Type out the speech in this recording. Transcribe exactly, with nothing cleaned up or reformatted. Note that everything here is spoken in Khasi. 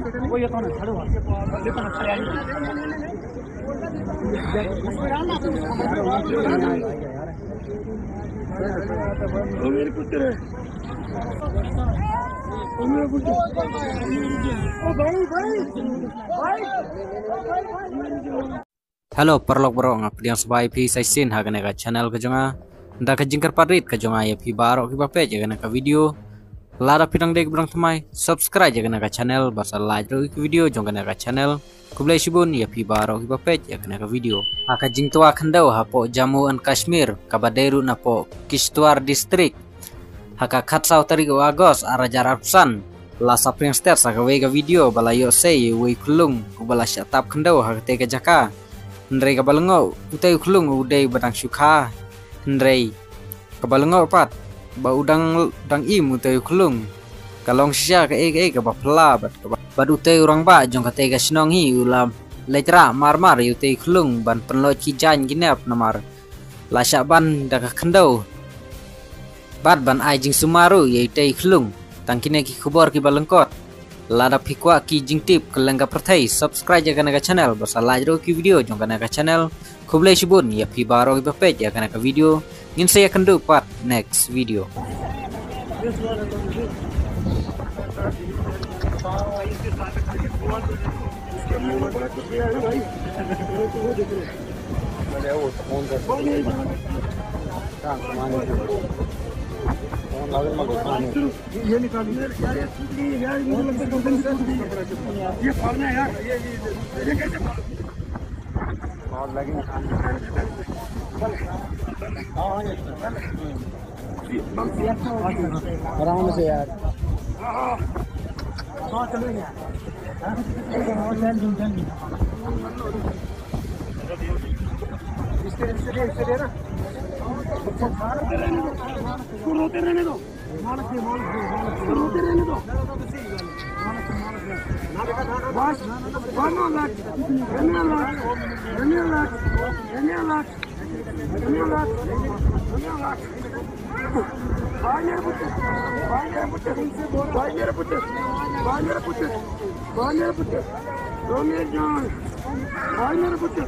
Hello, paralok baroh, nga pdiang sngewbha ïa phi sa shisien ha kane ka channel ka jong nga. Da ka jingkyrpad rit ka jong nga ïa phi baroh kiba peit ïa kane ka video, lada phi dang dei kiba dang thymmai, subscribe ïa kane ka channel bad sa like ruh ïa ki video jong kane ka channel. Khublei shibun ïa phi baroh kiba peit ïa kane ka video. Ha ka jingtwa khyndew hapoh Jammu and Kashmir kaba dei ruh napoh Kishtwar District, ha ka khatsaw tarik u August arhajar arphew san, la saphriang stet sa kawei ka video ba la ïoh sei ïa uwei u khyllung uba la shah tap khyndew ha katei ka jaka. Hynrei kaba lyngngoh, utei u khyllung u dei ba dang shu kha. Hynrei kaba lyngngoh pat, ba u dang, dang im utei u khyllung, ka long shisha kaei kaei kaba phylla bad kaba, bad utei u rangbah jong katei ka shnong hi u la leit rah mar mar ïa utei u khyllung ban pynlait ki jaiñ ki nep namar la shah ban da ka khyndew bad ban ai jingsumar ruh ïa utei u khyllung. Tang kine ki khubor kiba lyngkot. Lada phi kwah ki jingtip kylleng ka pyrthei, subscribe ïa kane ka channel bad sa like ruh ki video jong kane ka channel. Khublei shibun ïa phi baroh kiba peit ïa kane ka video. Ngin sa ïakynduh pat next video. ये निकालिए। यार, ये टूट गई है यार, मुझे लगता है गर्दन से टूट गई है। ये फाड़ना है यार, ये, ये, ये, ये कैसे फाड़-, आराम से यार। हाँ, चलो यार। इसके, इसके, इसके दे ना। इसको रोते रहने दो। रोते रहने दो। बस, one more left, one more left, one more left, one more left, one more left, one more left। भाई मेरे पुत्र, भाई मेरे पुत्र, भाई मेरे पुत्र, भाई मेरे पुत्र, भाई मेरे पुत्र, रोमियो जान, भाई मेरे पुत्र।